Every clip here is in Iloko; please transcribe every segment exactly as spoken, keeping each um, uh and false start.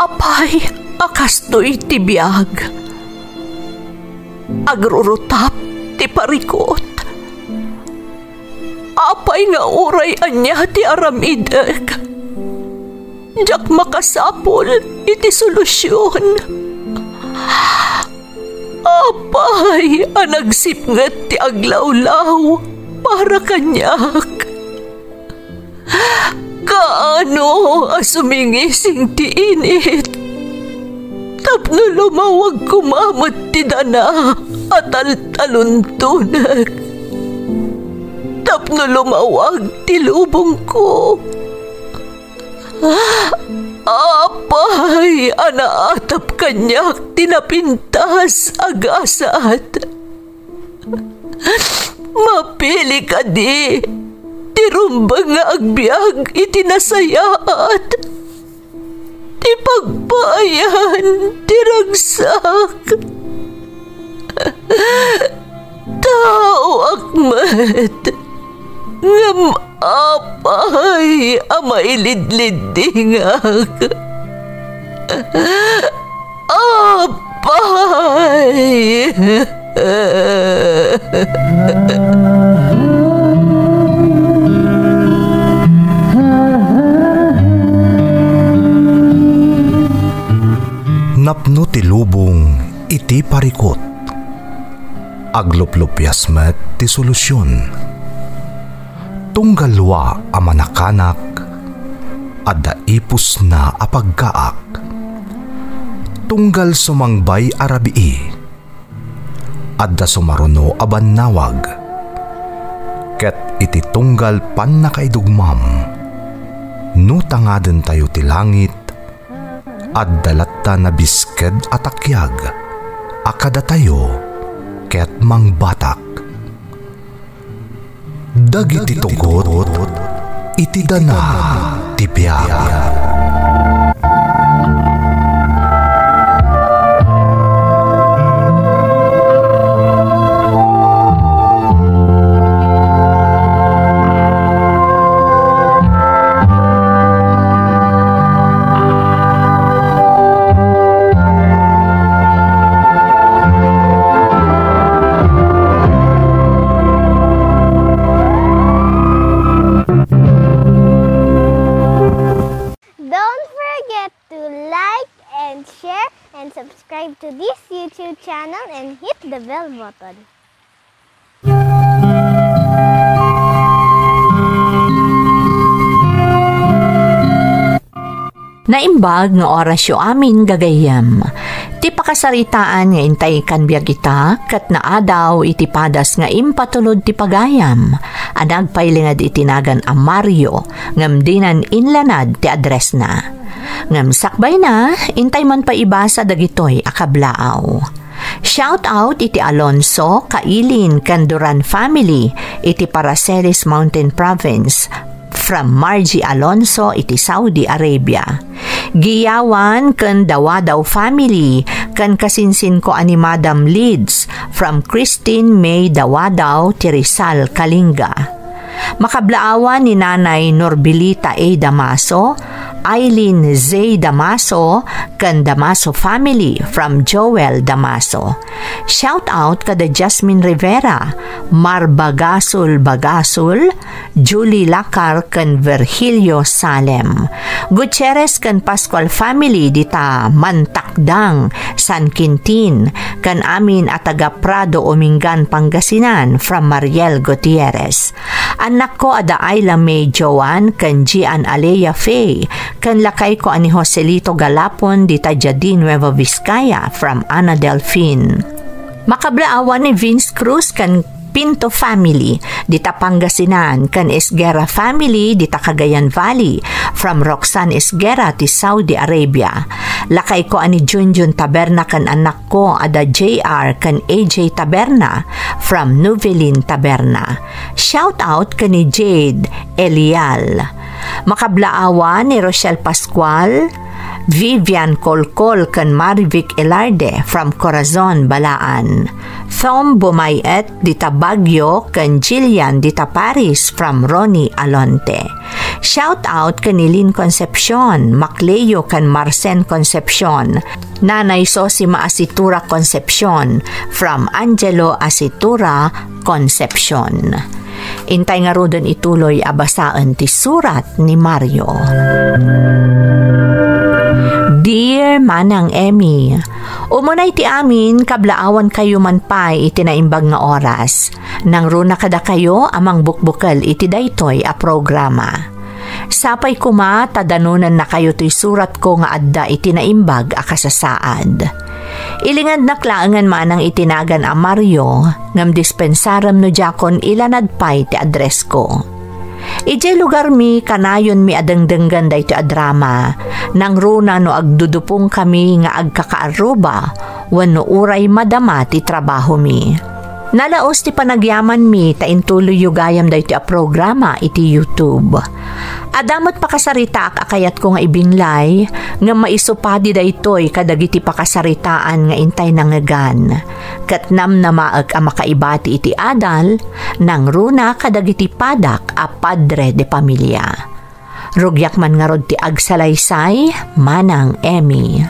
Apay a kastoy ti biag? Agrurutap ti parikut. Apay nga uray ania ti aramidek, diak makasapul iti solusion. Apay a nagsipnget ti aglawlaw para kaniak? Kaano a sumingising ti init tapno lumawag koma met ti dana a taltaluntonek, tapno lumawag ti lubongko? Apay a naatap kaniak ti napintas a gasat? Mapili kadi ti rumbeng nga agbiag iti nasayaat, ti pagpaayan ti ragsak? Taoak met, ngem apay a mailidliddingak? Apay! Napno ti lubong iti parikut. Agluplupias met ti solusion. Tunggal lua a manakanak, adda ipusna a pagkaak. Tunggal sumangbay a rabii, adda sumaruno a bannawag. Ket iti tunggal pannakaidugmam, no tangadentayo ti langit, adda latta nabisked a takiag a kadatayo ket mangbatak. Dagiti tugot iti dana ti biag. Don't forget to like and share and subscribe to this YouTube channel and hit the bell button. Naimbag nga orasyo amin, gagayyem. Ti pakasaritaan nga intay kan biag ita ket naadaw iti padas nga impatulod ti pagayam a nagpailinged iti nagan a Mario ngem dinan inlanad ti addressna. Ngem sakbayna, intay man pay ibasa dagitoy a kablaaw. Shout out iti Alonso, Kailin, ken Duran family iti Paracelis Mountain Province, from Margie Alonso iti Saudi Arabia. Giyawan ken Dawadaw family ken kasinsinko a ni Madam Lids, from Christine May Dawadaw ti Rizal, Kalinga. Makablaawan ni Nanay Norbilita A Damaso, Eileen Z Damaso, ken Damaso family from Joel Damaso. Shout out kada Jasmine Rivera, Mar Bagasul Bagasul, Julie Lacar ken Virgilio Salem. Gutierrez ken Pascual family dita Mantak Dang, San Quintin, ken amin a taga Prado, Umingan, Pangasinan, from Mariel Gutierrez. Annakko a da Ayla May Joan ken Gian Alea Faye, ken lakayko a ni Joselito Galapon dita Jadin, Nueva Vizcaya, from Ana Delfin. Makablaawan ni Vince Cruz ken Pinto family dita Pangasinan, ken Esguerra family dita Cagayan Valley, from Roxanne Esguerra ti Saudi Arabia. Lakayko a ni Junjun Taberna ken annakko a da J R ken A J Taberna from Nuvelin Taberna. Shout out ken ni Jade Elial. Makablaawan ni Rochelle Pascual, Vivian Colcol ken Marivic Elarde from Corazon, Balaan. Thom Bumayet dita Baguio ken Jillian dita Paris from Ronnie Alonte. Shout out ken ni Lynn Concepcion, Macleo ken Marcen Concepcion, Nanay Sosima Asitura Concepcion, from Angelo Asitura Concepcion. Intay ngaruden ituloy a basaen ti surat ni Mario. Dear Manang Emmy, umunay ti amin, kablaawankayo man pay iti naimbag nga oras. Nangruna kadakayo a mangbukbukel iti daytoy a programa. Sapay koma ta danonennakayo toy suratko nga adda iti naimbag a kasasaad. Ilingednak laengen manang iti nagan a Mario, ngem dispensarem no diakon ilanad pay ti addressko. Idiay lugarmi, kanayonmi a dengdenggen daytoy a drama, nangruna no agdudupongkami nga agkakaarruba wenno uray madama ti trabahomi. Nalaos ti panagyamanmi ta intuloyyo gayam daytoy a programa iti YouTube. Adda met pakasaritaak a kayatko nga ibinlay, ngem maisupadi daytoy kadagiti pakasaritaan nga intay nangngegan. Ket namnamaek a makaibati iti adal, nangruna kadagiti padak a padre de pamilia. Rugiak man ngarud ti agsalaysay, Manang Emmy.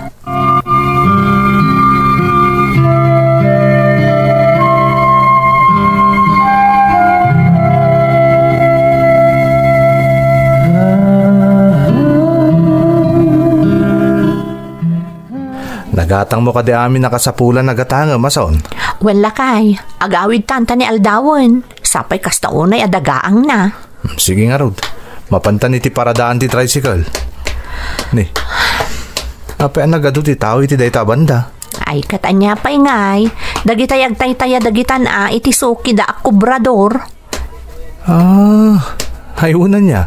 Nagatangmo kadi amin a kasapulan a gatangem, Ason? Wen, lakay, agawidtan ta ni aldawen. Sapay kasta unay a dagaangna. Hmm, sige ngarud. Mapantan iti paradaan ti tricycle. Ni, apay a nagadu ti tao iti dayta a banda? Ay, ket ania pay ngay, dagitay agtaytaya dagitan a iti suki da a kobrador. Ah, ay, unan nia.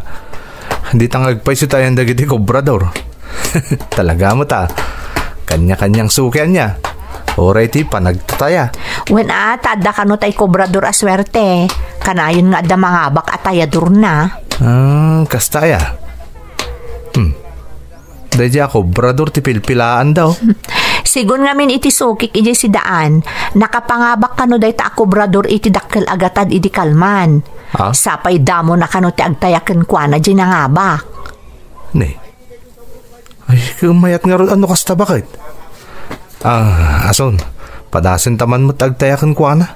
Di ta nga agpayso ti ayan dagiti kobrador. Talaga met a. Kanya-kanyang suki ania. Uray ti panagtataya. Wen a, ta adda kano tay kobrador a suerte. Kanayon nga adda mangabak a tayadorna. Ah, kasta aya. Hmm. Daydiay a kobrador ti pilpilaanda, oh. Sigun ngamin iti sukik idiay sidaan, nakapangabak kano dayta a kobrador iti dakkel a gatad idi kalman. Ah? Sapay damona kano ti agtaya kenkuana diay nangabak. Ni. Ay, ket mayat ngarud no kasta, baket. Ah, Ason, padasenta man met agtaya kenkuana.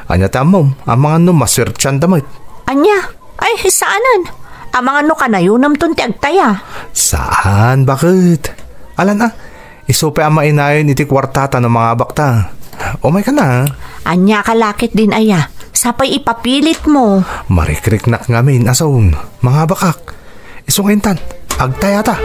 Ania ti ammom, amangan no masuertianta met? Ania? Ay, saanen. Amangan no kanayonemton ti agtaya. Saan, baket? Alan a, isu pay a mainayon iti kuartata no mangabakta. Umayka na. Ania ka lakit din aya? Sapay ipapilitmo. Marikriknak ngamin, Ason. Mangabakak. Isu nga intan, agtayata.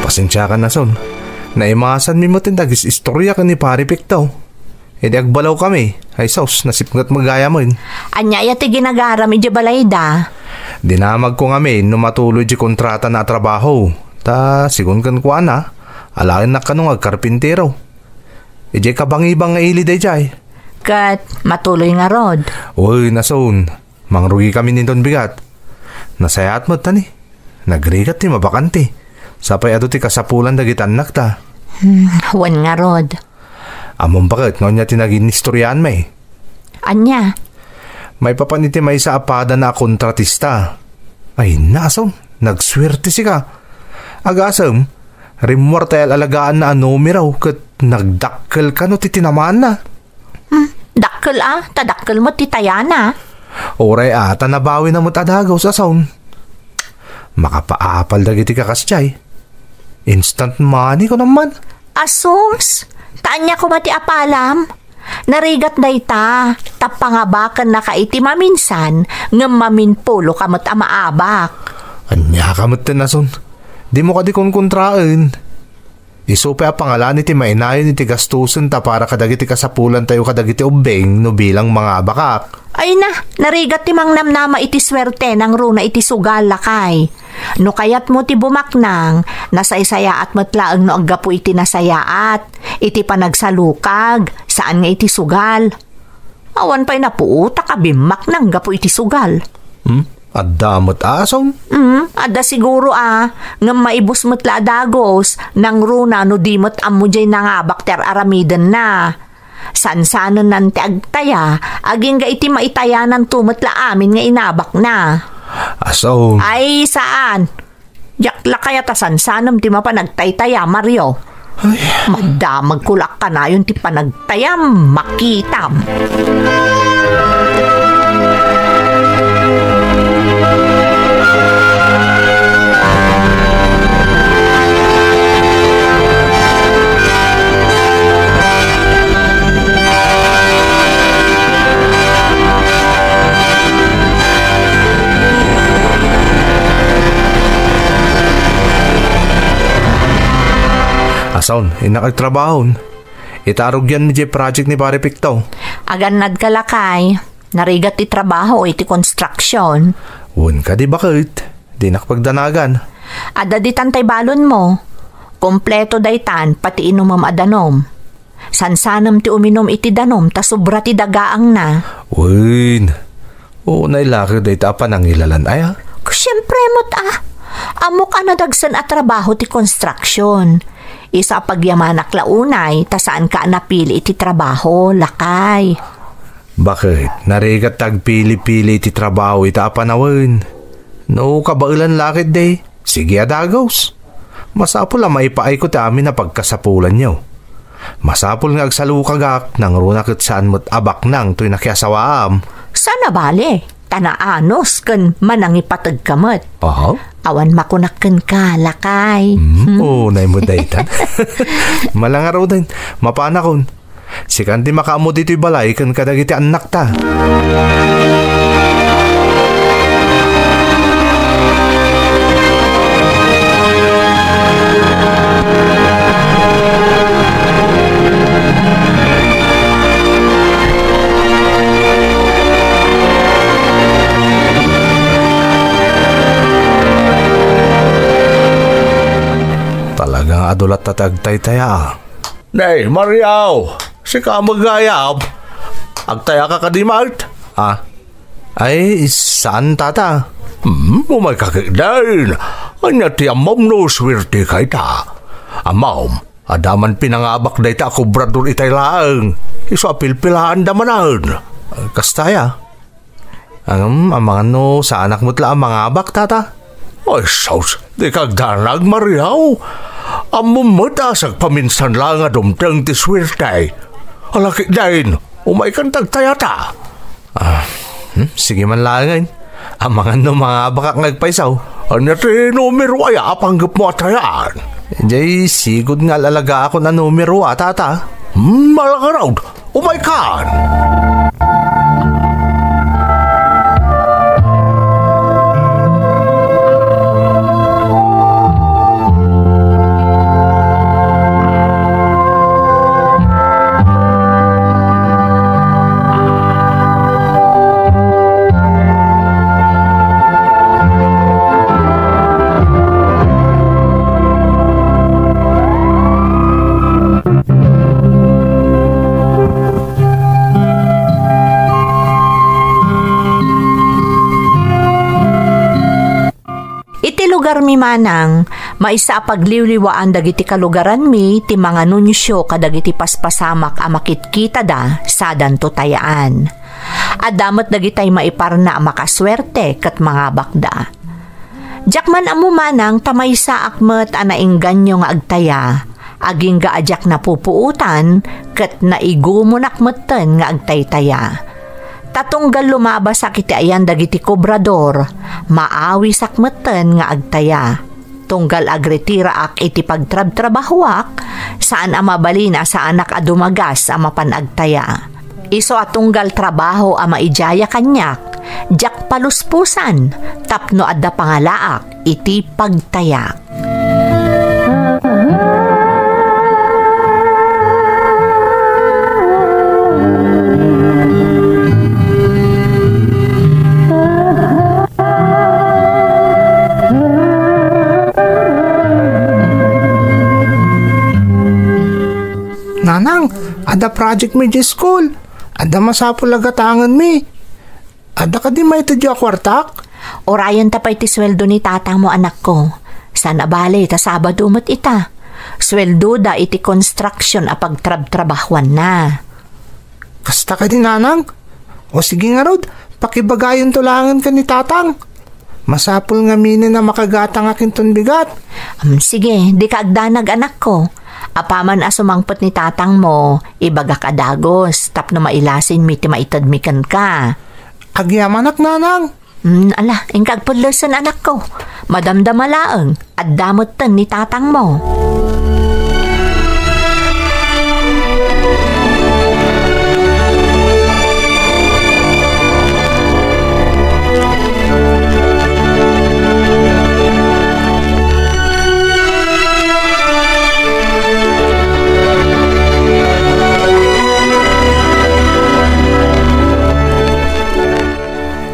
Pasensiakan, Ason. Naimasanmi met ti nagis-istorya ken ni Pari Pekto. Idi agbalawkami, ay sus, nasipnget met gayamen. Ania aya ti ginagaram idiay balayda? Dinamagko ngamin no matuloy diay kontratana a trabaho. Ta, sigun kenkuana, alaennak kano nga agkarpintero. Idiay kabangibang nga ili daydiay. Ket matuloy ngarud? Wen, Ason. Mangrugikami inton bigat. Nasayaat met ta ni. Nagrigat ti mabakanti. Sapay adu ti kasapulan dagiti annakta. Hmm, wen ngarud. Ammom baket no ania ti nagin-istoryaanmi? Ania? Maipapan iti maysa a padana a kontratista. Ay, Ason, nagsuerte sika. Agasem, rimmuar tay al-alagaanna a numero ket nagdakkel kano ti tinamaanna. Hmm, dakkel a, ta dakkel met ti tayana. Uray a, ta nabawina met a dagus, Ason. Makapaapal dagiti kakasdiay. Instant money, kunam man. Asus, ta ania koma ti apalam? Narigat dayta, ta pangabakennaka iti maminsan, ngem maminpuloka met a maabak. Ania ka met ten, Ason? Dimo kadi kunkontraen. Isu pay a pangalan iti mainayon iti gastusen ta para kadagiti kasapulantayo kadagiti ubbing no bilang mangabakak. Ay na, narigat ti mangnamnama iti suerte nangruna iti sugal, lakay. No kayatmo ti bumaknang, nasaysayaat met laeng no aggapu iti nasayaat, iti panagsalukag, saan nga iti sugal. Awan pay napuotak a bimmaknang gapu iti sugal. Hmm? Adda met a, Ason? Hmm, adda siguro a, ngem maibus met la a dagus, nangruna no di met ammo diay nangabak ti ar-aramidenna. Sansanennan ti agtaya, agingga iti maitayananto met la amin nga inabakna. Ason? Ay, saan. Diak la kayat a sansanem ti mapan agtaytaya, Mario. Ay. Madamagko la a kanayon ti panagtayam, makitam. Ason, innak agtrabahon. Ita a rugianmi diay project ni Pare Picto. Agannadka, lakay. Narigat ti trabaho iti construction. Wen kadi, baket. Dinak pagdanagan. Adda ditan tay balonmo. Kompleto daytan, pati inumem a danum. Sansanem ti uminum iti danum ta sobra ti dagaangna. Wen. Unay la ket dayta a panangilalan aya? Siempre met a. Ammok a nadagsen a trabaho ti construction. Isu a pagyamanak la unay ta saanka a napili iti trabaho, lakay. Baket, narigat ta agpili-pili iti trabaho ita a panawen. No kabaelan la ketdi, sige a dagus. Masapul a maipaayko ti amin a pagkasapulanyo. Masapul nga agsalukagak, nangruna ket saan met a baknang toy nakiasawaam. Sana bale, ta naanus ken manangipategka met. Aha. Awan makunak kenka, lakay. Hmm, hmm. Unay met daytan. Malangaruden, mapanakon. Sikan ti makaammo ditoy balay ken kadagiti annakta. Talaga nga adu latta ti agtaytaya. Nay, Mario, sika met gayam. Agtayaka kadi met? Ah, ay, saan, tata? Hmm, umayka ketdin. Ania ti ammom no suerteka ita? Ammom, adda man pinangabak dayta a kobrador itay laeng. Isu a pilpilaanda manen. Kasta aya? Ngem, amangan no saanak met la a mangabak, tata? Ay, sus, dika agdanag, Mario. Ammom met a sagpaminsan laeng a dumteng ti suerte. Ala ketdin, umaykan ta agtayata. Ah, hmm, sige man laengen. Amangan no mangabakak nga agpayso. Ania ti numero aya a panggepmo a tayaan? Diay sigud nga al-alagaakon a numero a, tata. Hmm, malangarud. Umaykan! Iti lugarmi manang, maysa a pagliwliwaan dagiti kalugaranmi ti manganunsio kadagiti paspasamak a makitkitada sadanto tayaan. Adda met dagitay maiparna a makasuerte ket mangabakda. Diak man ammo manang ta maysaak met a nainganio nga agtaya, agingga a diak napupuotan ket naigumonak metten nga agtaytaya. Ta tunggal lumabasak iti ayan dagiti kobrador, maawisak metten nga agtaya. Tunggal agretiraak iti pagtrabtrabahoak, saan a mabalin a saanak a dumagas a mapan agtaya. Isu a tunggal trabaho a maidiaya kaniak, diak paluspusan tapno adda pangalaak iti pagtayak. ta project mi di school. Adda masapul a gatangenmi. Adda kadi maitedyo a kuartak? Urayen ta pay ti sueldo ni tatangmo, anakko. Saan a bale ta Sabado met ita. Sueldoda iti construction a pagtrabtrabahuanna. Kasta kadi, nanang? O sige ngarud, pakibagayonto laengen ken ni tatang. Masapul ngaminen a makagatangak inton bigat. Am, sige, dika agdanag, anakko. Apaman a sumangpet ni tatangmo, ibagak a dagus tapno mailasinmi ti maitedmi kenka. Agyamanak, nanang. Hmm, ala, inka agpellesen, anakko. Madamdama laeng, adda metten ni tatangmo.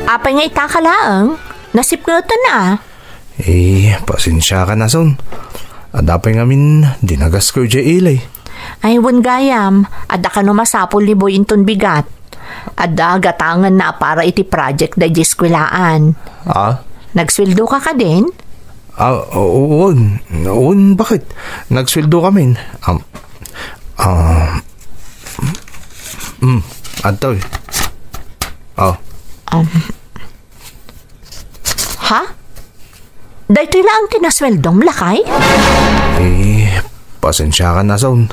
Apay nga itaka laeng? Nasipngeten a. Eh, pasensiaka, Nason. Adda pay ngamin, dinagasko idiay ili. Ay, wen gayam, adda kano masapul ni Boy inton bigat. Adda gatangenna a para iti project daydi eskuelaan. Ah? Nagsueldo ka kadin? Ah, o-, wen. Wen, bakit? Nagsueldo kamin. Am, ah, mm, adtoy. Ah. Um, Ha? Daytoy laeng ti nasueldom, lakay? Eh, pasensiakan, Nason.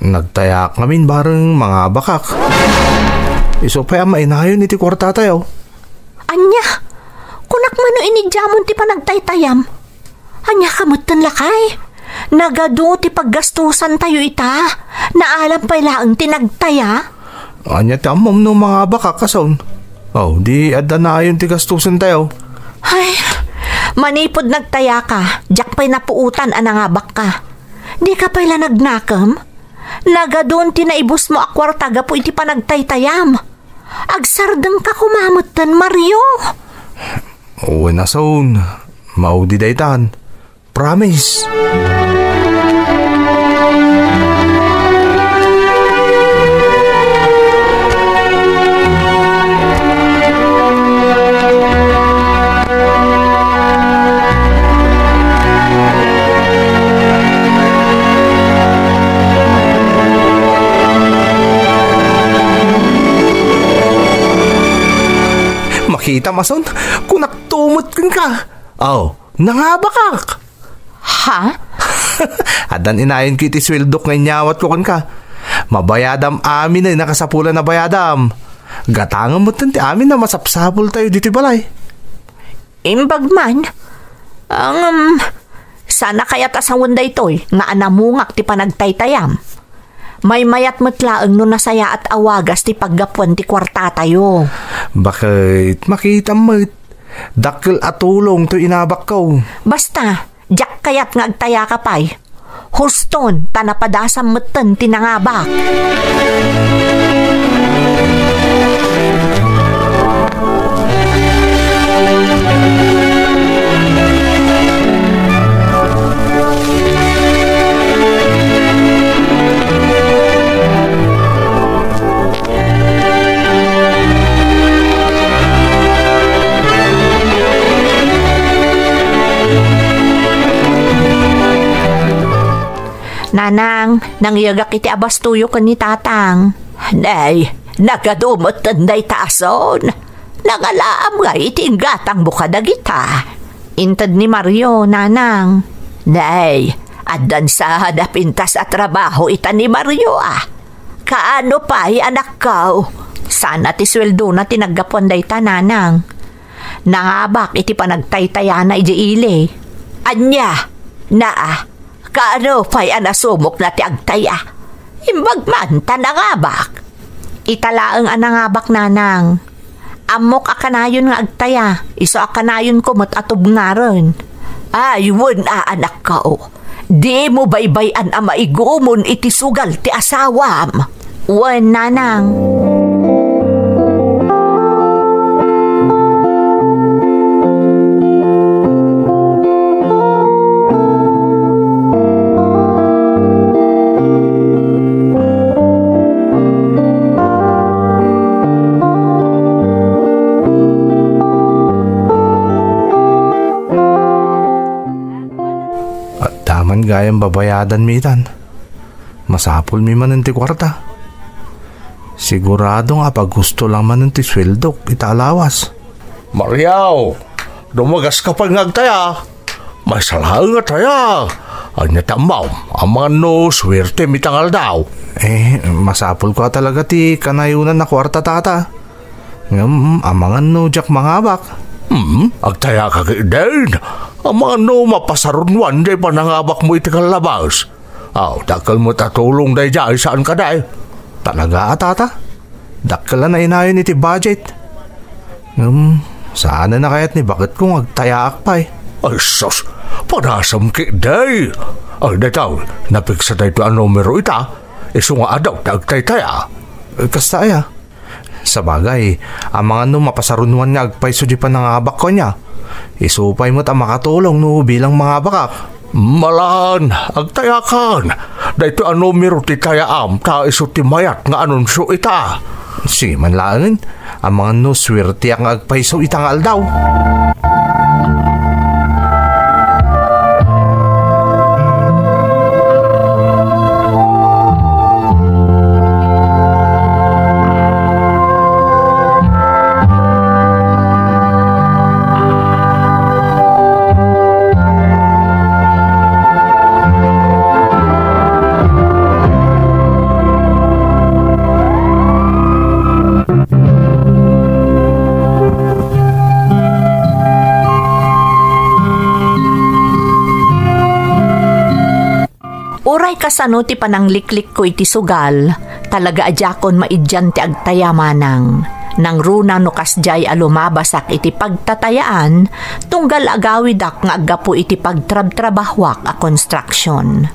Nagtayaak ngamin bareng mangabakak. Isu pay a mainayon iti kuartatayo. Ania? Kunak mano, inidiamon ti panagtaytayam? Ania ka metten, lakay? Nagadu ti paggastusantayo ita. Naalam pay laeng ti nagtaya. Ania ti ammom no mangabakak, Nason? Oh, di adda nayon ti gastusentayo. Ay, manipud nagtayaka, diak pay napuotan a nangabakka. Dika pay la nagnakem? Nagadun ti naibusmo a kuarta gapu iti panagtaytayam. Agsardengka koma metten, Mario. Wen, Nason, maudi daytan. Promise. Makitam, Nason, kunak tumot kenka. Aw, nangabakak. Ha? Addan inayonko iti sueldok nga inyawatko kenka. Mabayadam amin a nakasapulan a bayadam. Gatangem metten ti amin a masapsapultayo ditoy balay. Imbag man, ngem, saan a kayat a sawen daytoy nga anamungak ti panagtaytayam. Maymayat met laeng no nasayaat a wagas ti paggapuan ti kuartatayo. Baket, makitam met. Dakkel a tulong toy inabakko. Basta, diak kayat nga agtayaka pay. Huston, ta napadasam metten ti nangabak. Nanang, nangiyegak iti abastoyo ken ni Tatang. Nay, nagadu metten dayta a son. Nangalaam ngay iti inggatangmo kadagita. Inted ni Mario, Nanang. Nay, addan saan a pintas a trabaho ita ni Mario, a. Kaano pay, anakko? Saan a ti sueldona ti naggapuan dayta, Nanang. Nangabak iti panagtaytayana idiay ili. Ania? Naa, kaano pay a nasumokna ti agtaya? Imbag man ta nangabak. Ita laeng a nangabak, Nanang. Ammok a kanayon nga agtaya, isu a kanayonko met a tubngaren. Ay, wen a, anakko. Dimo baybay-an a maigumon iti sugal ti asawam. Wen, Nanang. Gayam babayadanmi itan, masapulmi manen ti kuarta. Sigurado nga apaghusto lang manen ti sueldok ita a lawas. Mariaw, dumagaska pay nga agtaya. Maysa laeng a taya. Ania ti ammom, amangan no suertem ita nga aldaw? Eh, masapulko a talaga ti kanayonan a kuarta, Tata. Ngem, amangan no diak mangabak. Hmm, agtayaka ketdin. Amangan no mapasarunoan diay panangabakmo iti kallabas. Aw, dakkel met a tulong daydiay, saan kadi? Talaga a, Tata? Dakkel a nainayon iti budget. Ngem, saanen a kayat ni baketko nga agtayaak pay. Ay, sus! Padasem ketdi! Ay, daytoy, napigsa daytoy a numero ita. Isu nga adaw ti agtaytaya. Kasta aya? Sabagay, amangan no mapasarunoan nga agpayso di panangabakko ania. Isu pay met a makatulong no bilang mangabakak. Malan, agtayakan. Daytoy a numero ti tayaam ta isu ti mayat nga anunsio ita. Sige man laengen, amangan no suerteak nga agpayso ita nga aldaw. Uray kasano ti panangliklikko iti sugal, talaga a diakon maidian ti agtaya manang. Nangruna no kasdiay a lumabasak iti pagtatayaan, tunggal agawidak nga aggapu iti pagtrabtrabahoak a konstruksion.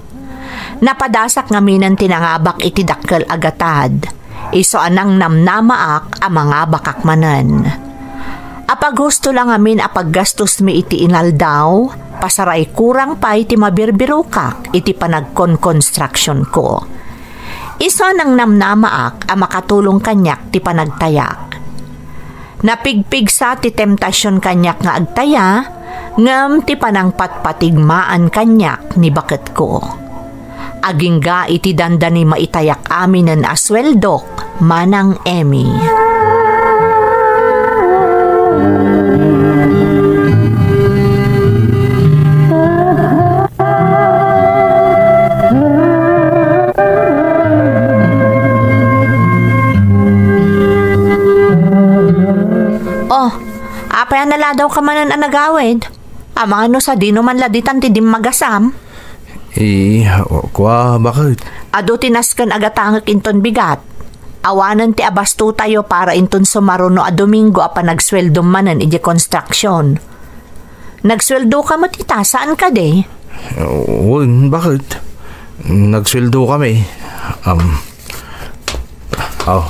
Napadasak ngaminen ti nangabak iti dakkel a gatad. Isu a nangnamnamaak a mangabakak manen. Apaghusto la ngamin a paggastosmi iti inaldaw, pasaray kurang pay ti mabirbirokak iti panagkonkonstruksionko. Isu a nangnamnamaak a makatulong kaniak ti panagtayak. Napigpigsa ti temptasion kaniak nga agtaya, ngem ti panangpatpatigmaan kaniak ni baketko. Agingga iti dandani maitayak aminen a sueldok, Manang Emmy. Oh, apay a naladawka manen a nagawid? Amangan no sadino man la ditan ti dimmagasam? Eh, kua, bakit? Adu ti nasken a gatangek inton bigat. Awanen ti abastotayo para inton sumaruno a Domingo a panagsueldom manen idiay konstruksion. Nagsueldoka met ita, saan kadi? Wen, bakit? Nagsueldo kami. Um, oh,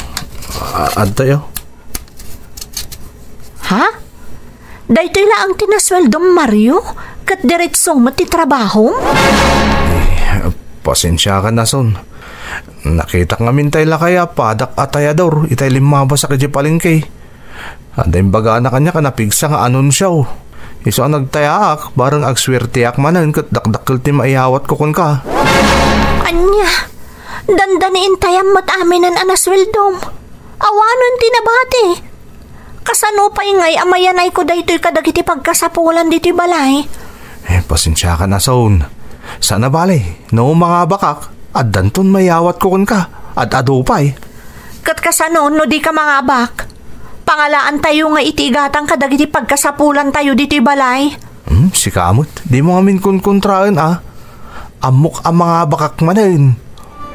a-, adtayo. Ha? Daytoy laeng ti nasueldom, Mario? Ket diretso met ti trabahom? Eh, pasensiakan, Ason. Nakitak ngamin tay lakay a padak a tayador itay limmabasak idiay palengke. Adda imbagana kaniak a napigsa nga anunsio. Isu a nagtayaak, bareng agsuerteak manen ket dakdakkel ti maiyawatko kenka. Ania? Dandani intayam met aminen a nasueldom? Awanen ti nabati. Kasano pay ngay a mayanayko daytoy kadagiti pagkasapulan ditoy balay? Eh, pasensiakan, Ason. Saan a bale, no mangabakak, addanton maiyawatko kenka. Ad-adu pay. Ket kasano no dika mangabak? Pangalaantayo nga iti igatang kadagiti pagkasapulantayo ditoy balay. Hmm, sika met, dimo ngamin konkontraen a. Ammok a mangabakak manen.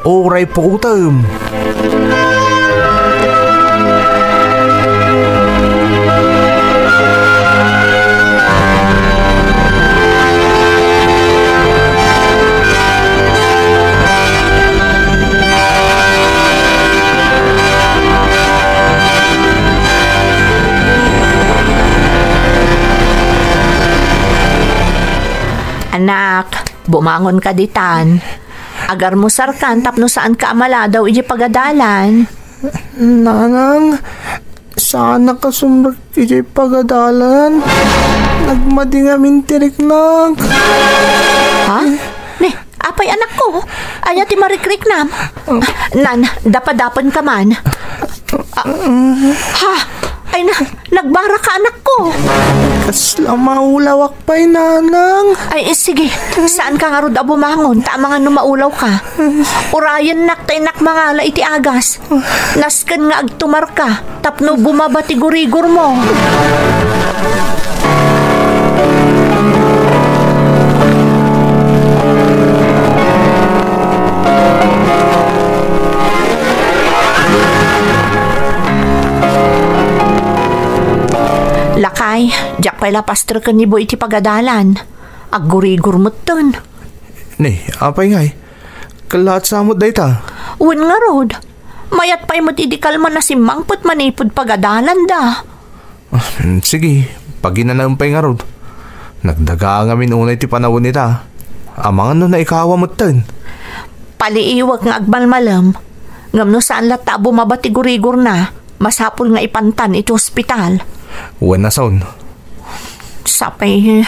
Uray puotem. Anak, bumangon ka ditan. Agarmusarkan tapno saanka a maladaw idiay pagadalan. Nanang, saanak a sumrek idiay pagadalan. Nagmadi ngamin ti riknak. Ha? Ni, apay, anakko? Ania ti marikriknam? Nan, dapadapen ka man. Ah, ha? Ay na, nagbara ka, anakko. Kasla maulawak pay, nanang. Ay, sige, saan ka ngarud a bumangon, ta amangan no maulaw ka. Urayennak ta innak mangala iti agas. Nasken nga agtumarka tapno bumaba ti gurigormo. Lakay, diak pay la pastreken ni Boy iti pagadalan. Aggurigor metten. Ni, apay ngay? Kellaat sa met dayta? Wen ngarud. Mayat pay met idi kalman a simmangpet manipud pagadalanda. Ah, sige, paginanaem pay ngarud. Nagdagaa ngamin unay ti panawen ita. Amangan no naikawa metten. Paliiwek nga agmalmalem. Ngem no saan latta a bumaba ti gurigorna, masapul nga ipantan iti ospital. Wen a son. Sapay,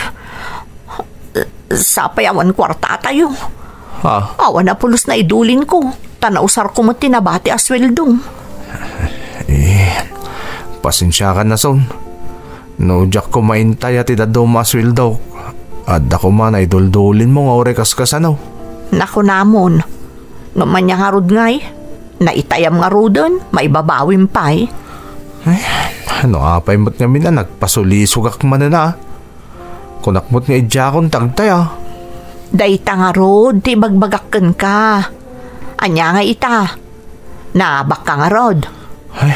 sapay awan kuartatayo. Ha? Awan a pulos naidulinko, ta nausarko met ti nabati a sueldo. Eh, pasensiakan a son. No diak koma intaya ti dadduma a sueldok, adda koma naiduldulinmo nga uray kaskasano. Nakunamon. Ngem ania ngarud ngay? Naitayam ngaruden, maibabawim pay. Ay, no apay met ngamin a nagpasulisogak manen a? Kunak met nga idiakon ti agtaya. Dayta ngarud ti ibagbagak kenka. Ania nga ita? Naabakka ngarud? Ay.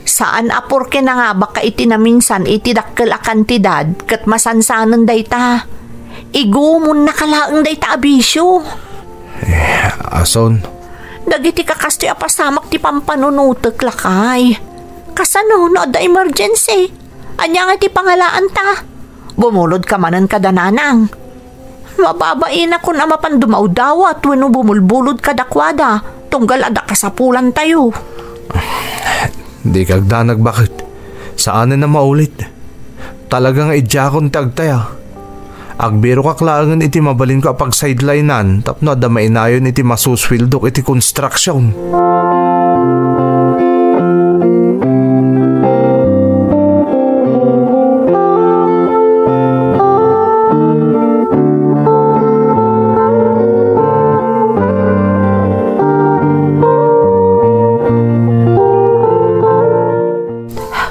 Saan a porke nangabakka iti naminsan iti dakkel a kantidad ket masansanen dayta. Igumonnaka laeng dayta a bisio. Eh, a son. Dagiti kakastoy a pasamak ti pampanunotek, lakay. Kasano no adda emergency? Ania nga ti pangalaanta? Bumulodka manen kada nanang. Mababainakon a mapan dumawdawat wenno bumulbulod kadakuada, tunggal adda kasapulantayo. Dika agdanag, baket. Saanen a maulit. Talaga nga idiakon ti agtaya. Agbirokak laengen iti mabalinko a pagsideline-an tapno adda mainayon iti masusueldok iti construction.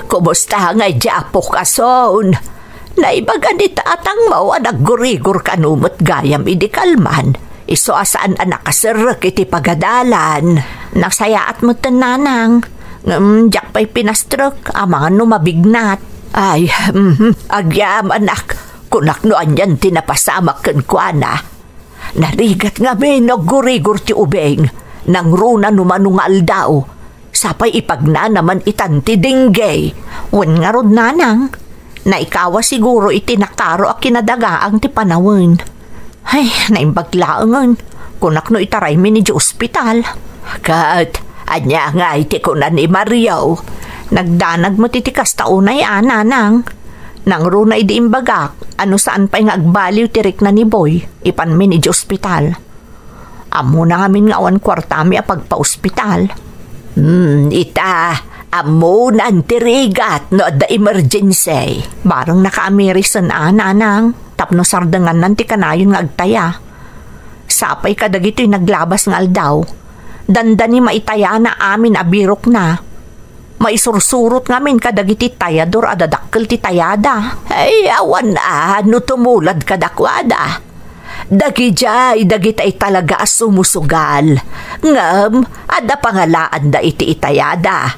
Kumusta ngay diay apok a son? Naibaga ni tatangmo a naggurigor kano met gayam idi kalman. Isu a saan a nakaserrek iti pagadalan. Nasayaat metten, nanang. Ngem diak pay pinastrek, amangan no mabignat. Ay, mhm, agyamanak. Kunak no anian ti napasamak kenkuana. Narigat ngamin no aggurigor ti ubing. Nangruna no mano nga aldaw. Sapay ipagnana man itan ti dengue. Wen ngarud, nanang, naikawa siguro iti nakaro a kinadagaang ti panawen. Ay, naimbag laengen. Kunak no itaraymi idiay ospital. Ket, ania ngay ti kuna ni Mario? Nagdanag met iti kasta unay a, nanang. Nangruna idi imbagak a no saan pay nga agbaliw ti rikna ni Boy, ipanmi idiay ospital. Ammona ngamin nga awan kuartami a pagpaospital. Hmm, ita, ammonan ti rigat no adda emergency. Bareng nakaamirisan a, nanang, tapno sardengannan ti kanayon nga agtaya. Sapay kadagitoy naglabas nga aldaw. Dandani maitayana amin a birokna. Maisursurot ngamin kadagiti tayador a dadakkel ti tayada. Ay, awan a no tumulad kadakuada. Dagidiay dagitay talaga a sumusugal. Ngem, adda pangalaanda iti itayada.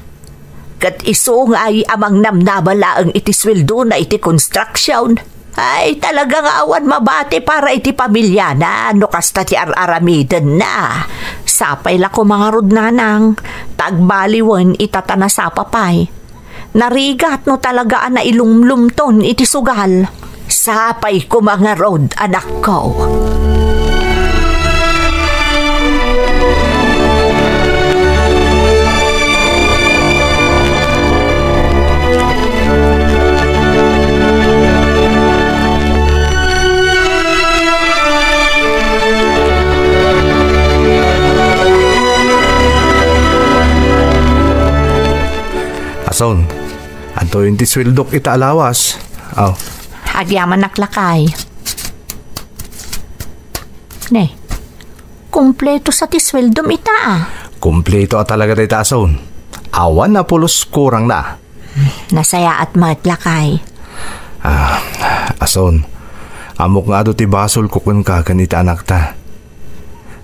Ket isu ngay a mangnamnama laeng iti sueldona iti construction. Ay, talaga nga awan mabati para iti pamiliana no kasta ti ar-aramidenna. Sapay la koma ngarud, nanang, ta agbaliwen ita ta nasapa pay. Narigat no talaga a nailumlumton iti sugal. Sapay koma ngarud, anakko. Ason, adtoyen ti sueldok ita a lawas. Aw. Agyamanak, lakay. Ne, kumpleto sa ti sueldom ita, a. Kumpleto a talaga dayta, Ason. Awan a pulos kurangna. Nasayaat met, lakay. Ah, Ason, ammok nga adu ti basolko kenka ken iti anakta.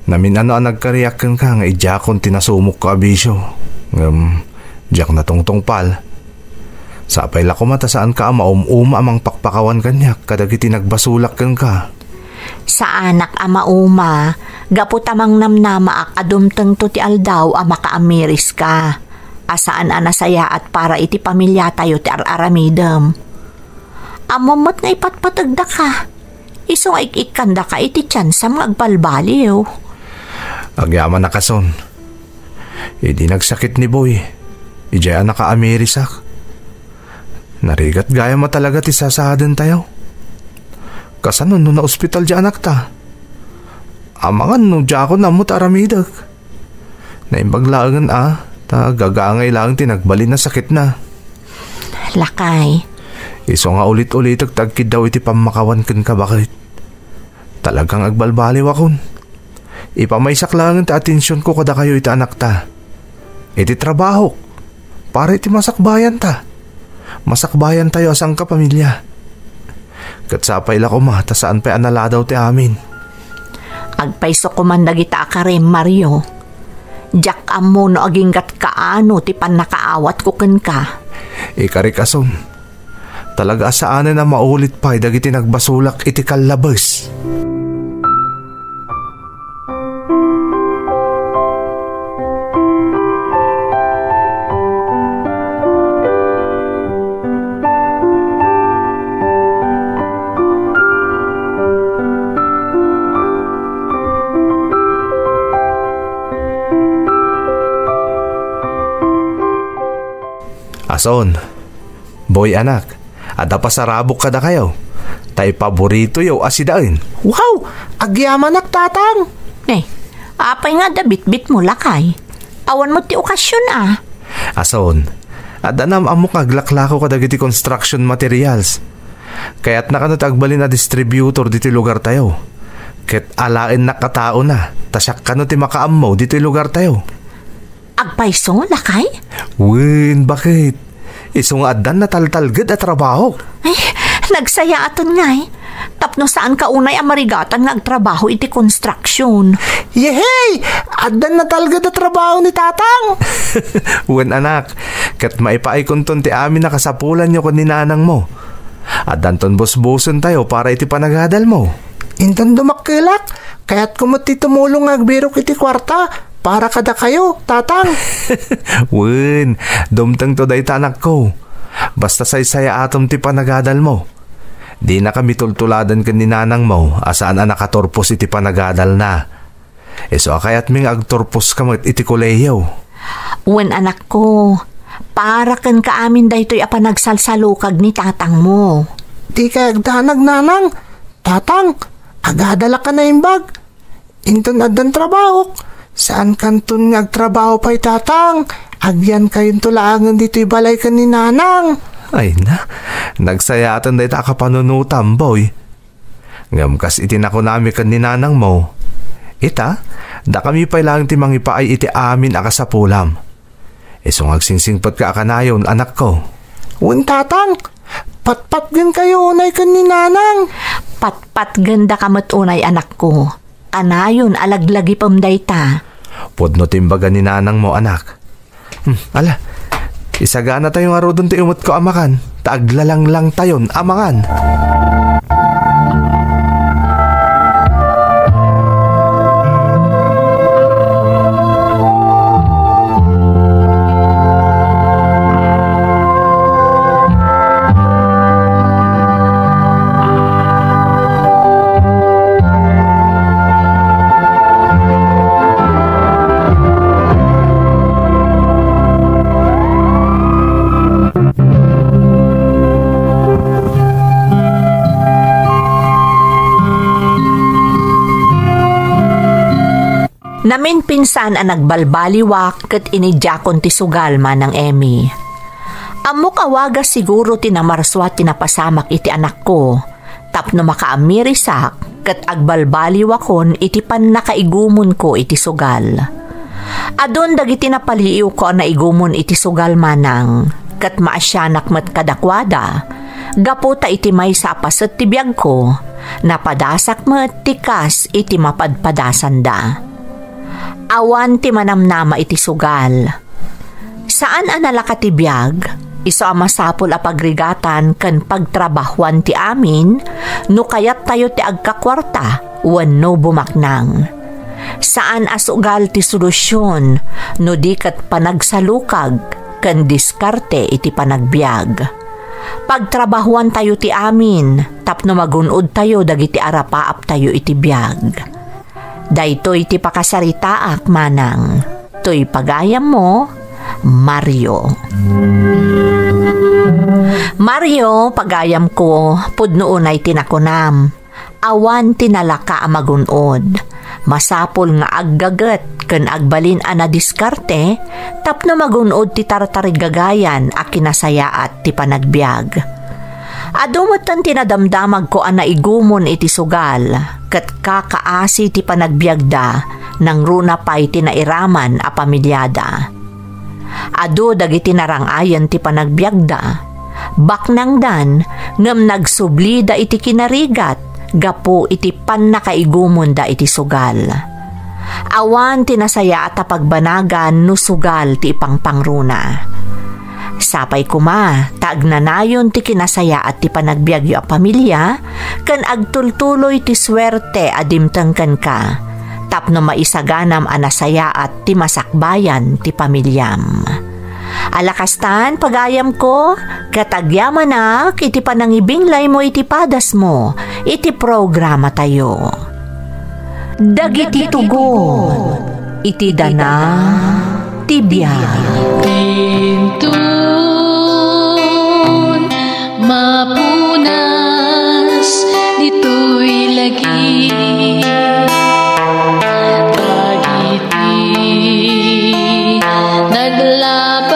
Namin-ano a nagkariak kenka nga idiakon ti nasumokko a bisio. Ngem, diak natungtungpal. Sapay la koma ta saanka a maum-uma a mangpakpakawan kaniak kadagiti nagbasolak kenka. Saanak a mauma, gapu ta mangnamnamaak a dumtengto ti aldaw a makaamiriska, a saan a nasayaat para iti pamiliatayo ti ar-aramidem. Ammom met nga ipatpategdaka, isu nga ik-ikkandaka iti tiansam nga agbalbaliw. Agyamanak, Ason. Idi nagsakit ni Boy, idiay a nakaamirisak. Narigat gayam a talaga ti sasaadentayo. Kasano no naospital ti anakta? Amangan no diakon ammo ti aramidek. Naimbag laengen a, ta gagaangay laeng ti nagbalin a sakitna. Lakay. Isu nga ulit-ulitek ti agkiddaw iti pammakawan kenka, baket. Talagang agbalbaliwakon. Ipamaysak laengen ti atensionko kadakayo iti anakta. Iti trabahok. Para iti masakbayanta. Masakbayantayo a sangkapamilya. Ket sapay la koma ta saan pay a naladaw ti amin. Agpayso koman dagita a karim, Mario. Diak ammo no aginggat kaano ti pannakaawatko kenka. Ikarik, Ason. Talaga a saanen a maulit pay dagiti nagbasolak iti kallabes. Ason, Boy, anak, adda pasarabok kadakayo. Ta ipaboritoyo a sidaen. Wow! Agyamanak, Tatang! Eh, apay nga adda bitbitmo, lakay? Awan met ti okasion, a. Ason, adda nam-ammok nga aglaklako kadagiti construction materials. Kayatna kano ti agbalin a distributor ditoy lugartayo. Ket alaennak a taona, ta siak kano ti makaammo ditoy lugartayo. Agpayso, lakay? Wen, baket. Isu nga addan nataltalged a trabaho. Ay, nagsayaaten ngay. Tapno saanka unay a marigatan nga agtrabaho iti construction. Yehey! Addan natalged a trabaho ni Tatang! Wen, anak, ket maipaaykonton ti amin a kasapulanyo ken ni nanangmo. Addanton busbusentayo para iti panagadalmo. Inton dumakkelak, kayatko met ti tumulong nga agbirok iti kuarta para kadakayo, Tatang. Wen, dumtengto dayta, anakko. Basta saysayaatem ti panagadalmo. Dinaka mitultuladan ken ni nanangmo a saan a nakaturpos iti panagadalna. Isu a kayatmi nga agturposka met iti kolehiyo. Wen, anakko, para kenka amin daytoy a panagsalsalukag ni tatangmo. Dikay agdanag, nanang. Tatang, agadalak a naimbag. Inton addan trabahok, saankanton nga agtrabaho pay, tatang. Agyankayonto laengen ditoy balay ken ni nanang. Ay na, nagsayaaten dayta a kapanunotam, boy. Ngem kas iti nakunami ken ni nanangmo, ita, dakami pay laeng ti mangipaay iti amin a kasapulam. Isu nga agsingsingpetka a kanayon, anakko. Wen, tatang, patpatgenkayo unay ken ni nanang. Patpatgendaka met unay, anakko. Kanayon a laglagipem dayta. Pudno ti imbaga ni nanangmo, anak. Hmm, ala, isaganatayo ngaruden ti umetko a makan, ta aglalanglangtayon a mangan. Naminpinsan a nagbalbaliwak ket inidiakon ti sugal, Manang Emmy. Ammok a wagas siguro ti namarsua ti napasamak iti anakko, tapno makaamirisak ket agbalbaliwakon iti pannakaigumonko iti sugal. Adun dagiti napaliiwko a naigumon iti sugal manang, ket maasianak met kadakuada, gapu ta iti maysa a paset ti biagko, napadasak met ti kas iti mapadpadasanda. Awan ti manamnama iti sugal. Saan a nalaka ti biag, isu a masapul a pagrigatan ken pagtrabahuan ti amin no kayattayo ti agkakuarta wenno bumaknang. Saan a sugal ti solusion no di ket panagsalukag ken diskarte iti panagbiag. Pagtrabahuantayo ti amin tapno magun-odtayo dagiti arapaaptayo iti biag. Daytoy ti pakasaritaak manang. Toy pagayammo, Mario. Mario, pagayamko, pudno unay ti nakunam. Awan ti nalaka a magun-od. Masapul nga aggaget ken agbalin a nadiskarte tapno magun-od ti tartarigagayan a kinasayaat ti panagbiag. Adu metten ti nadamdamagko a naigumon iti sugal ket kakaasi ti panagbiagda nangruna pay ti nairaman a pamiliada. Adu dagiti narangayen ti panagbiagda. Baknangdan ngem nagsublida iti kinarigat gapu iti pannakaigumonda iti sugal. Awan ti nasayaat a pagbanagan no sugal ti ipangpangruna. Sapay koma ta agnanayon ti kinasayaat ti panagbiagyo a pamilya ken agtultuloy ti suerte a dimteng kenka tapno maisaganam a nasayaat ti masakbayan ti pamilyam. Ala kastan, pagayamko, ket agyamanak iti panangibinglaymo iti padasmo iti programatayo. Dagiti tugon iti dana ti biag. Inton mapunas ditoy lagi, dagiti naglab-